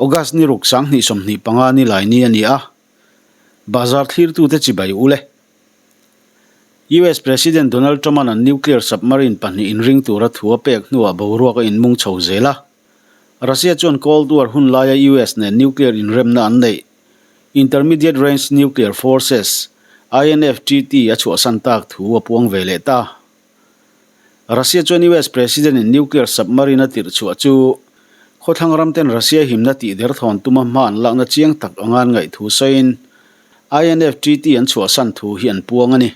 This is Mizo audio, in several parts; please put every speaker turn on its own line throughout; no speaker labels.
August ni ruk 2025 ni lai ni a ni a, Bazar thlirtute chibai u le. US President Donald Trump-a'n an nuclear submarine pahnih inring tura thu a pek hnuah boruak a inmung chho zel a. Russia chuan Cold War hun laia US nen nuclear inremna an neih, Intermediate Range Nuclear Forces, INF-Treaty, a chhuahsan tak thu a puang ve leh ta. Russia chuan US President-in nuclear submarine a tirh chhuah chu khawthlang ramten Russia himna tih derthawn tuma hma an lakna chiang tak anga an ngaih thu sawiin INF Treaty an chhuahsan thu hi an puang a ni.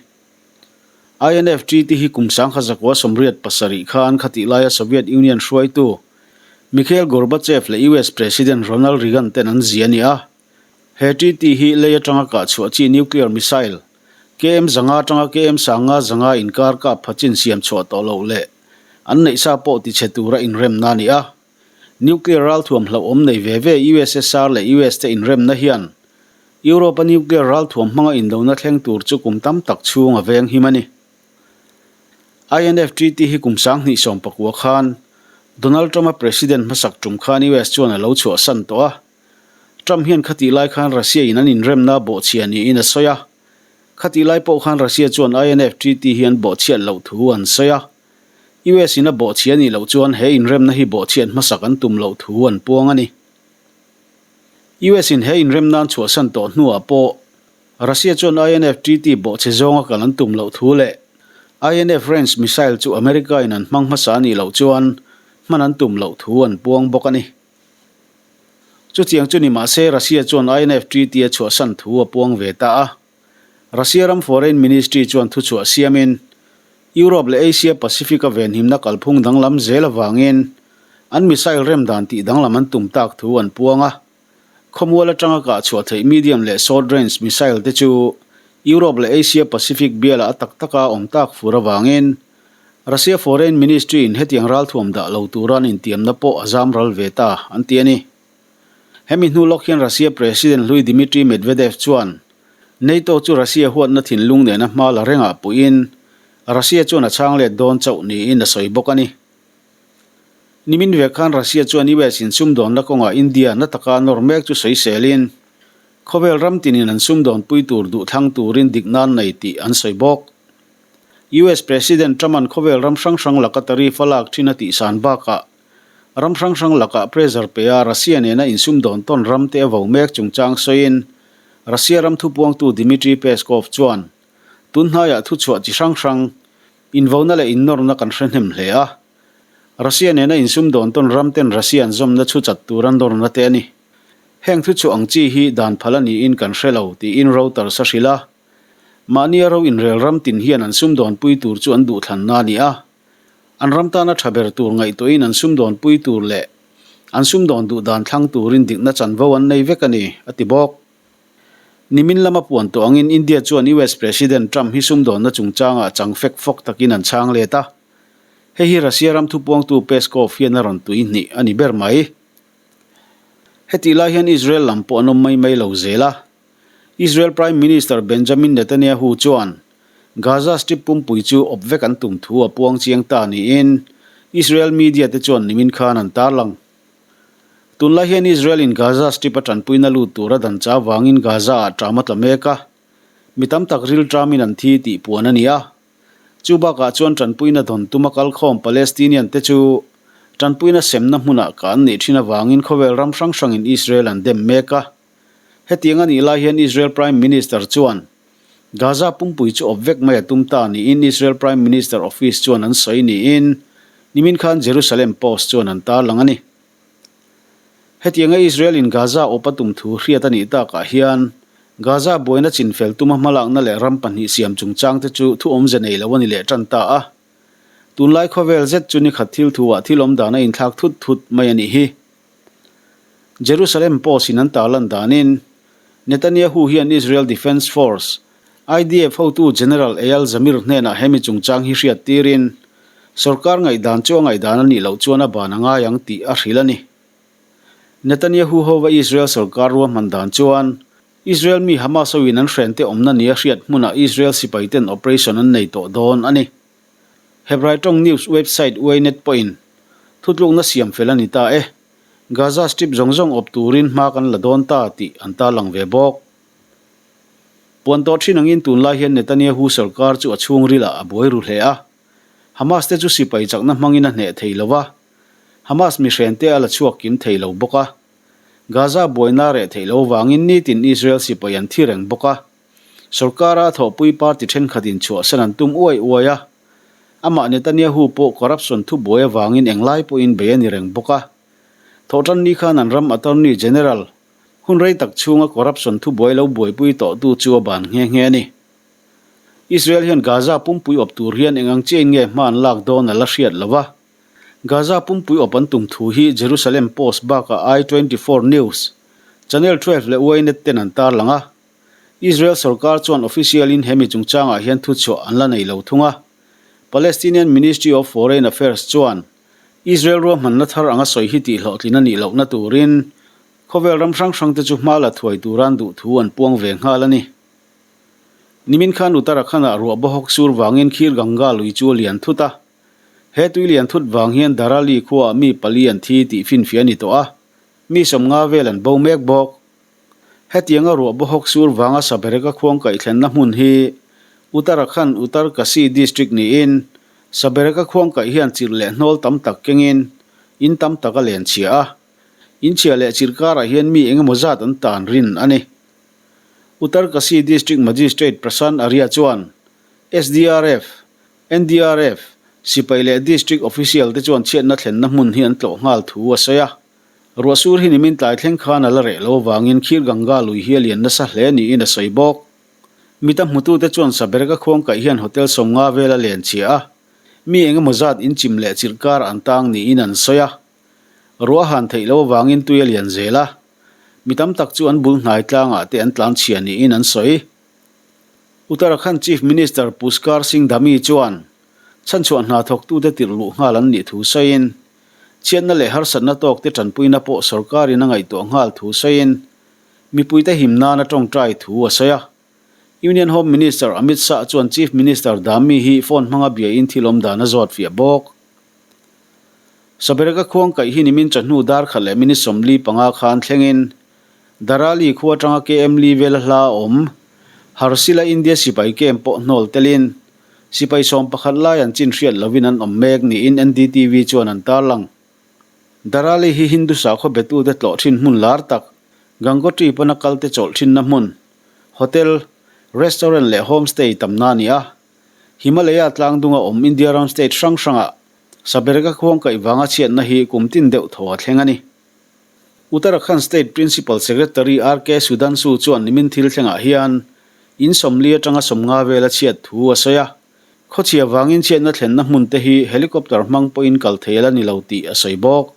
INF Treaty hi kum 1987 khan khatih laia Soviet Union hruaitu Mikhail Gorbachev leh US President Ronald Reagan ten an zia a ni a. He treaty hi lei atanga kah chhuah chi nuclear missile KM 500 atanga KM 500 inkar kap pha chin siam chhuah tawh loh leh an neih sa pawh tichhe tura inremna a ni a. Nuclear ralthuam hlauhawm nei ve ve USSR leh US te inremna hian Europe-a nuclear ralthuam hmanga indona thleng tur chu kum tam tak chhung a veng him a ni. INF Treaty hi kum 2019 khan Donald Trump-a president hmasak tum khan US chuan a lo chhuahsan tawh a. Trump hian khatih lai khan Russia-in an inremna bawhchhia niin a sawi a. Khatih lai pawh khan Russia chuan INF Treaty hi an bawhchhiat loh thu an sawi a. US-in a bawhchhia nih loh chuan he inremna hi bawhchhiat hmasak an tum loh thu an puang a ni. US-in he inrem nan chhuahsan tawh hnuah pawh Russia chuan INF Treaty bawhchhe zawnga kal an tum loh thu leh INF range missile chu America-in an hmang hmasa a nih loh chuan hman an tum loh thu an puang bawk a ni. Chutiang chu ni mah se Russia chuan INF Treaty a chhuahsan thu a puang ve ta a. Russia ram Foreign Ministry chuan thuchhuah siamin Europe leh Asia Pacific-a venhimna kalphung danglam zel avangin an missile rem dan tih danglam an tum tak thu an puang a. Khawmual atanga kah chhuah theih medium leh short range missile te chu Europe leh Asia Pacific bialah a tak taka awm tak fur avangin Russia Foreign Ministry in hetiang ralthuam dah lo tura an intiamna pawh a zam ral ve ta an ti a ni. Hemi hnu lawk hian Russia President hlui Dmitry Medvedev chuan NATO chu Russia huatna thinlung nena hma la rengah puiin Russia chuan a chhang let dawn chauh niin a sawi bawk a ni. Nimin vek khan Russia chuan US in sumdawnna kawngah India na taka nawr mek chu sawiselin khawvel ram tinin an sumdawnpui tur duhthlang turin dik nan nei tih an sawi bawk. US President Trump-a'n khawvel ram hrang hrang laka tariff a lak thin a tihsan bakah Ram hrang hrang lakah pressure pe a Russia nena insumdawn tawn ram te a vo mek chungchang sawiin Russia ram thupuangtu Dmitry Peskov chuan, Tun hnaiah thuchhuah chi hrang hrang, invona leh innawrna kan hre hnem hle a. Russia nena insumdawn tawn ram ten Russia an zawmna chhu chat tur a nawrna te a ni. Heng thuchhuah ang chi hi dan phal a niin kan hre lo, tiin Reuters a hrilh a. Mahnia ro inrel ram tin hian an sumdawnpui tur chu an duhthlanna a ni a. An ram tana tha ber tur ngaihtuahin an sumdawnpui tur leh an sumdawn duh dan thlang turin dikna chanvo an nei vek a ni, a ti bawk. Nimin lama puan tawh angin India chuan US President Trump hi sumdawnna chungchangah chang fek fawk takin an chhang let a. Hei hi Russia ram thupuangtu Peskov hian a rawn tui hnih a ni ber mai. Hetih lai hian Israel lam pawh an awm mai mai lo zel a. Israel Prime Minister Benjamin Netanyahu chuan Gaza Strip pumpui chu awp vek an tum thu a puang chiang ta niin Israel media te chuan nimin khan an tarlang. Tunlai hian Israel in Gaza Strip a tanpuina lut tura dan cha vangin Gaza ah ṭam a tla mek a, mi tam tak ril ṭamin an thi tih puan a ni a. Chu bakah chuan tanpuina dawn tuma kalkhawm Palestinian te chu tanpuina semna hmunah ka an nih thin avangin khawvel ram hrang hrangin Israel an dem mek a. Hetiang a nih lai hian Israel Prime Minister chuan Gaza pumpui chu awp vek mai a tum ta niin Israel Prime Minister Office chuan an sawi niin nimin khan Jerusalem Post chuan an tarlang a ni. Hetianga Israel in Gaza awp a tum thu hriat a nih takah hian Gaza buaina chinfel tuma hmalakna leh ram pahnih siam chungchang te chu thu awmze nei lo a ni leh tan ta a. Tunlai khawvel zet chu nikhat thil thuah thil awmdan a inthlak thut thut mai a nih hi. Jerusalem Post in an tarlan danin, Netanyahu hian Israel Defense Force, IDF, hotu General Eyal Zamir hnenah hemi chungchang hi hriat tirin, sorkar ngaihdan chu a ngaihdan a nih loh chuan a ban a ngai ang tih a hrilh a ni. Netanyahu hova Israel sorkar ruahman dan chuan, Israel mi Hamas hoin an hrente awmna nia hriat hmunah Israel sipaiten operation an nei tawh dawn a ni. Hebrai tawng news website Ynet pawhin thutlukna siam fel a ni ta e. Gaza Strip zawng zawng awp turin hma kan la dawn ta tih an tarlang ve bawk. Puan tawh thin angin tunlai hian Netanyahu sorkar chu a chhungrilah a buai ru hle a. Hamas te chu sipai chakna hmangin a hneh thei lo va, Hamas mihrente a la chhuak kim thei lo bawk a. Gaza buaina reh theih lo vangin nitin Israel sipai an thi reng bawk a. Sorkara a thawhpui party thenkhatin chhuahsan an tum uai uai a. Amah Netanyahu pawh corruption thubuai avangin englai pawhin bei a ni reng bawk a. Thawhtan ni khan an ram Attorney General, hun rei tak chhunga corruption thubuai lo buaipui tawhtu chu a ban nghe nghe a ni. Israel hian Gaza pumpui awp tur hian eng ang chiain nge hma an lak dawn a la hriat lo va. Gaza pumpui awp an tum thu hi Jerusalem Post bakah I 24 News, Channel 12 leh Ynet ten an tarlang a. Israel sorkar chuan official in hemi chungchangah hian thuchhuah an la nei lo thung a. Palestinian Ministry of Foreign Affairs chuan Israel ruahmanna thar anga sawi hi tihhlawhtlin a nih lohna turin khawvel ram hrang hrangte chu hma la thuai turan duh thu an puang ve nghal a ni. Nimin khan Uttarakhand-ah ruah bawhawk sur vangin Khir Ganga lui chu a lian thut a. He tui lian thut vang hian Dharali khuaah mi pali an thi tih finfiah a ni tawh a, mi 50 vel an bo mek bawk. Hetianga ruah bawhawk sur vanga Sabereka khuang kaihthlenna hmun hi Uttarakhand Uttarkashi district niin Sabereka khuang kaih hian chirh leh hnawl tam tak kengin in tam tak a len chhia a, in chhia leh chirh karah hian mi engemaw zat an tan rin a ni. Uttarkashi District Magistrate Prashant Arya chuan SDRF, NDRF, sipai leh District Official te chuan chhiatna thlenna hmun hi an tlawh nghal thu a sawi a. Ruahsur hi nimin tlai thleng khan a la reh lo avangin Khir Ganga lui hi a lian nasa hle niin a sawi bawk. Mita hmutute chuan Sabereka khuangkaih hian hotel 50 vel a len chhia a, mi engemaw zat inchim leh chirh kar an tang niin an sawi a. Ruah a han theih lo avangin tui a lian zel a, mi tam tak chu an bul hnai tlangah te an tlan chhia niin an sawi. Uttarakhand Chief Minister Pushkar Singh Dhami chuan chhanchhuah hna thawktute tirh luh nghal an nih thu sawiin, chhiatna leh harsatna tawkte tanpuina pawh sorkarin a ngaihtuah nghal thu sawiin, mipuite him nana tawngtai thu a sawi a. Union Home Minister Amit Shah chuan Chief Minister Dhami hi phone hmanga biain thil awm dan a zawt fiah bawk. Sabereka khuang kaih hi nimin chawhnu dar khat leh minute 45 khan thlengin Dharali khua atanga KM li vela hla a awm. Harsila India sipai camp pawh hnawl telin sipai 11 lai an chin hriat lovin an awm mek niin NDTV chuan an tarlang. Dharali hi Hindu sakhaw betute tlawh thin hmun lar tak, Gangotri pana kalte chawlh thinna hmun, hotel, restaurant leh homestay tamna a ni a. Himalaya tlangdunga awm India ram state hrang hrangah Sabereka khuang kaih vanga chhiatna hi kum tin deuh thaw a thleng a ni. Uttarakhand State Principal Secretary RK Sudhanshu chuan nimin thil thlengah hian in 40 atanga 50 vel a chhiat thu a sawi a. Khawchhia vangin chhiatna thlenna hmun te hi helicopter hmang pawhin kal thei a la ni lo tih a sawi bawk.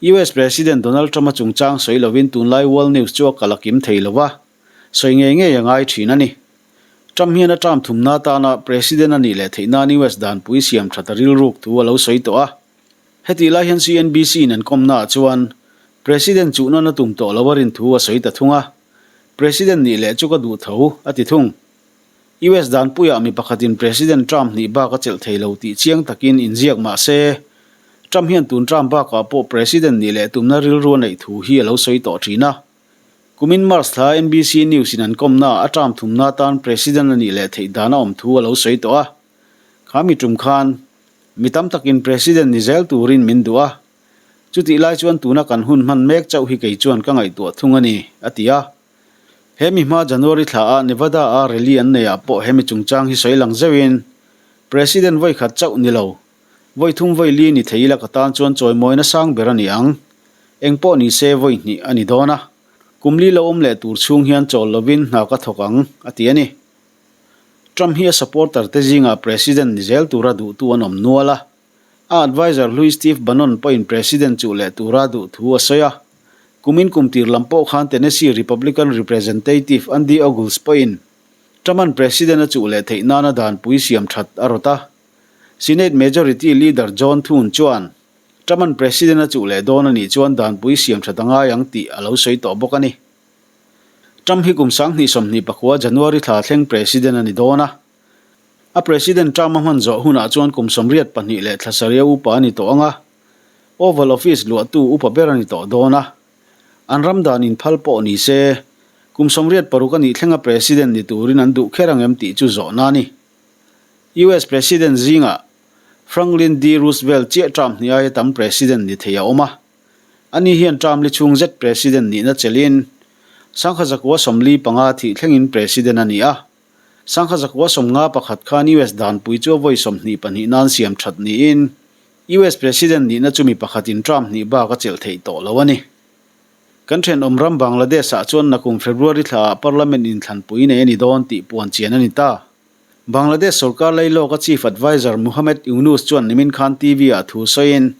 US President Donald Trump-a chungchang sawi lovin tunlai World News chu a kal a kim thei lo va, sawi ngei ngei a ngai thin a ni. Trump hian a term thumna atana President a nih leh theih nan US danpui siam that a rilruk thu a lo sawi tawh a. Hetih lai hian CNBC in an kawmna ah chuan President chuh nawn a tum tawh lo a rin thu a sawi ta thung a, President nih leh chu ka duh tho, a ti thung. US danpuiah mi pakhatin President Trump nih bak a chelh thei lo tih chiang takin inziak mah se, Trump hian tun term bakah pawh President nih leh tumna rilru a neih thu hi a lo sawi tawh thin a. Kumin March thla NBC News in an kawmnaah a term thumna atan President a nih leh theih dan a awm thu a lo sawi tawh a. Kha mi tum khan mi tam takin President ni zel turin min duh a, chutih lai chuan tuna kan hun hman mek chauh hi kei chuan ka ngaihtuah thung a ni, a ti a. He mi hma January thlaah Nevada-a rally an neihah pawh he mi chungchang hi sawi lang zeuhin, President vawi khat chauh ni lo, vawi thum vawi li ni thei ila ka tan chuan chawimawina sang ber a ni ang. Eng pawh ni se vawi hnih a ni dawn a, kum li lo awm leh tur chhung hian chawl lovin hna ka thawk ang, a ti a ni. Trump hi a supporter te zingah President ni zel tura duhtu an awm nual a. A adviser hlui Steve Bannon pawhin President chuh leh tura duh thu a sawi a. Kumin kum tir lam pawh khan Tennessee Republican Representative Andy Ogles pawhin Trump-a'n President a chuh leh theih nana danpui siam that a rawt a. Senate Majority Leader John Thune chuan Trump-a'n President a chuh leh dawn a nih chuan danpui siam that a ngai ang tih a lo sawi tawh bawk a ni. Trump hi kum 2029 January thla thleng President a ni dawn a. A President term a hman zawh hunah chuan kum 82 leh thla sarih a upa a ni tawh ang a. Oval Office luahtu upa ber a ni tawh dawn a. An ram dan inphal pawh ni se, kum 86 a nih thlenga President ni turin an duh kher ang em tih chu zawhna a ni. US President zingah Franklin D. Roosevelt chiah term hnih aia tam President ni thei a awm a. Ani hian term li chhung zet President nihna chelhin 1945 thih thlengin President a ni a. 1951 khan US danpui chu a vawi 22 nan siam that niin US President nihna chu mi pakhatin term hnih bak a chelh theih tawh lo a ni. Kan thenawm ram Bangladesh-ah chuan nakum February thlaah Parliament inthlanpui nei a ni dawn tih puan chian a ni ta. Bangladesh sorkar lailawka Chief Adviser Muhammad Yunus chuan nimin khan TV-ah thu sawiin,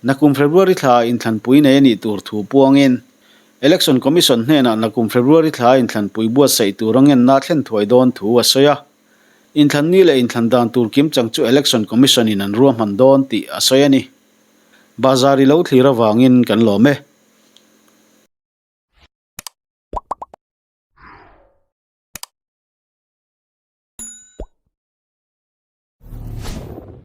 Nakum February thlaah inthlanpui nei a nih tur thu puangin, Election Commission hnenah nakum February thlaah inthlanpui buatsaih tur a ngenna thlen thuai dawn thu a sawi a. Inthlan ni leh inthlan dan tur kimchang chu Election Commission-in an ruahman dawn tih a sawi a ni. Bazar i lo thlir avangin kan lawm e.